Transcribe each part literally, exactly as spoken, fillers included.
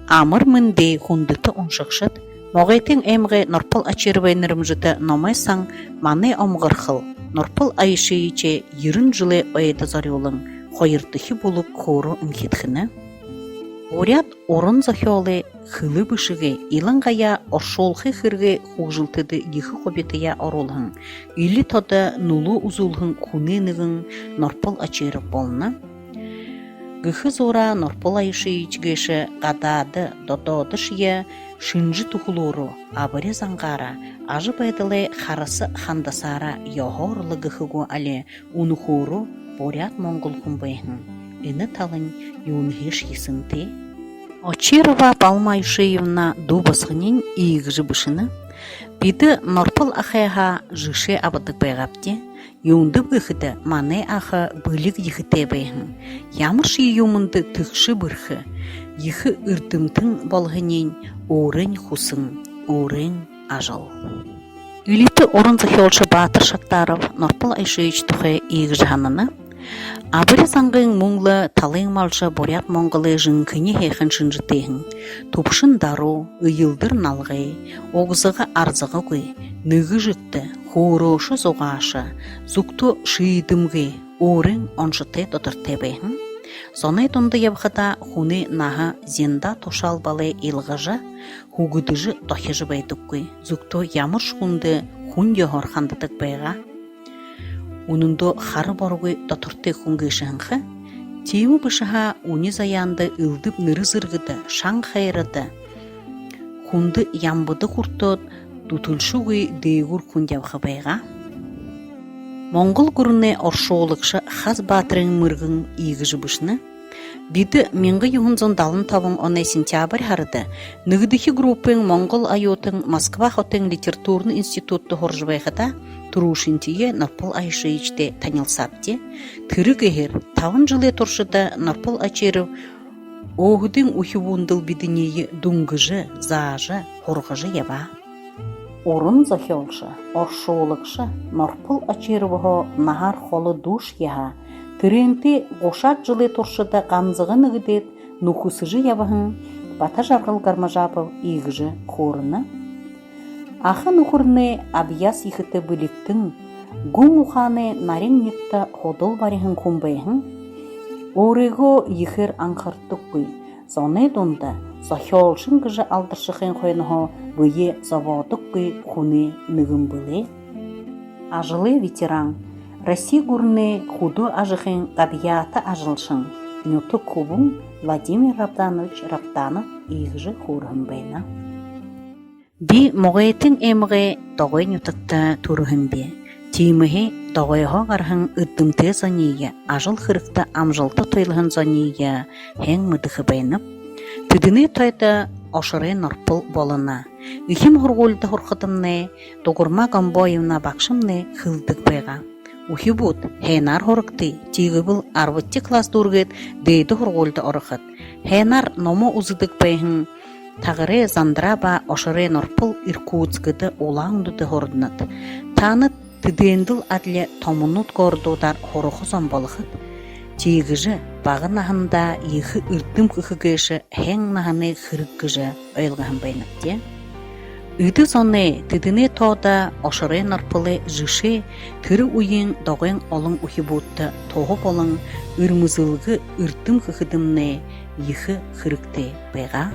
Амар мэндэ, хүндэтэ уншагшад! Могойтын аймагай Норпол Очировай нэрэмжэтэ номой сан манай омогорхол Норпол Аюшеевичэй ерэн жэлэй ойдо зорюулан хоёрдохи бүлэг хөөрөө энхидхэнэ. Буряад уран зохёолой, хэлэ бэшэгэй, илангаяа оршуулгын хэрэгэй хүгжэлтэдэ ехэ хубитаяа оруулһан, эли тодо нүлөө үзүүлһэн хүнэй нэгэн Норпол Очиров болоно. Гэхэ зуураа Норпол Аюшеевич гээшэ гадаада, доодоошье шэнжэ түхэлөөрөө, абари зангаараа, ажабайдалай хараса хандасаараа ёһоорол гэхэ гү, али үнэхөөрөө буряад-монгол хүн байһан. Энэ талань юунһээшье сэнтэй. Очирова Балма Аюшеевна дүү басаганиинь иигэжэ бэшэнэ: «Бидэ Норпол ахайһаа жэшээ абадаг байгаабди. Юундэб гэхэдэ, манай аха бэлиг ехэтэй байһан. Ямаршье юумэндэ тэгшэ бэрхэ, ехэ эрдэмтэн болоһониинь өөрынь хүсэн, өөрынь ажал». Элитэ уран зохёолшо Баатар Шагдаров Норпол Аюшеевич тухай иигэжэ һанана: «Абари зангын мүн лэ талын малша буряад-монголой жэнхэни һайхан шэнжэтэй һэн. Түбшэн даруу, эелдэр налгай, угзага арзагагүй, нэгэ жэгтэ, хөөрөөшэ, зугааша, зүгтөө шиидэмгэй, өөрын оншотой дотортой байһан. Зоной дунда ябахадаа, хүнэй наһа зиндаа тушаал балай илгажа, хүгэдэжэ, дохижо байдаггүй. Зүгтөө ямаршье хүндэ хүн ёһоор хандадаг байгаа. Үнэндөө хара борогүй дотортой хүн гээшэ һэн ха. Тиимэ бэшэ һаа, үни заяанда элдэб нэрэ зэргэдэ, шан хайрада, хүндэ ямбада хүртөөд, дүтэлшэгүй дээгүүр хүн ябаха байгаа». Монгол гүрэнэй оршуулагша Хас-Баатарын Мэргэн иигэжэ бэшэнэ: «Бидэ мянга юһэн зуун далан табан оной сентябрь һарада нэгэдэхи группын монгол оюутан Москва хотын литературна институдта һуража байхадаа, түрүүшынхиеэ Норпол Аюшеевичтэй танилсаабди. Тэрэ гэһээр табан жэлэй туршада Норпол Очиров өөһэдын үхибүүндэл бидэниие дүнгэжэ, заажа, һургажа ябаа». Уран зохёолшо, оршуулагша Норпол Очировһоо наһаар холо дүүшье һаа, тэрээнтэй гушаад жэлэй туршада ганзаган нэгэдээд, нүхэсэжэ ябаһан Бата-Жаргал Гармажапов иигэжэ хөөрэнэ: «Аха нүхэрнай абьяас ехэтэй бэлигтэн, гүн ухаанай нарин нягта һудал бариһан хүн байһан. Өөрыгөө ехээр анхардаггүй, зоной дунда зохёолшон гэжэ алдаршахын хойноһоо бэеэ зобоодоггүй хүнэй нэгэн бэлэй». Ажалай ветеран, Росси гүрэнэй хүдөө ажахын габьяата ажалшан, нютаг хүбүүн Владимир Рабданович Рабданов иигэжэ хөөрэһэн байна: «Би Могойтын аймагай Догой нютагта түрэһэн би. Тиимэһээ Догойһоо гараһан эрдэмтэ зониие, ажал хэрэгтэ амжалта туйлаһан зониие һайн мэдэхэ байнаб. Тэдэнэй тойдо Ошорой Норпол болоно. Эхин һургуулида һурахадамнай Дугарма Гомбоевна багшамнай хэлэдэг байгаа: үхибүүд, һайнаар һурагты, тиигэбэл арбадахи класс дүүргээд, дээдэ һургуулида орохот. Һайнаар номоо үзэдэг байһан Тагарай, Зандраа ба Ошорой Норпол Иркутскда, Улаан-Үдэдэ һуранат. Таанад тэдээндэл адли томонууд городуудаар һураха зон болохот. Тиигэжэ бага наһандаа ехэ эрдэм хэхэ гээшэ һайн наһанай хэрэг гэжэ ойлгоһон байнабди». Эдэ зоной, тэдэнэй тоодо Ошорой Норполой жэшээ тэрэ үеын Догойн олон үхибүүдтэ туһа болон эрмэлзэлгэ эрдэм хэхэдэмнай ехэ хэрэгтэй байгаа.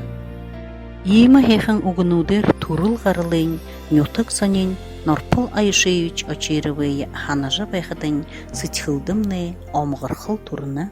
Иимэ һайхан үгэнүүдээр түрэл гаралынь, нютаг зониинь Норпол Аюшеевич Очировые һанажа байхадань, сэдьхэлдэмнай омогорхол түрэнэ.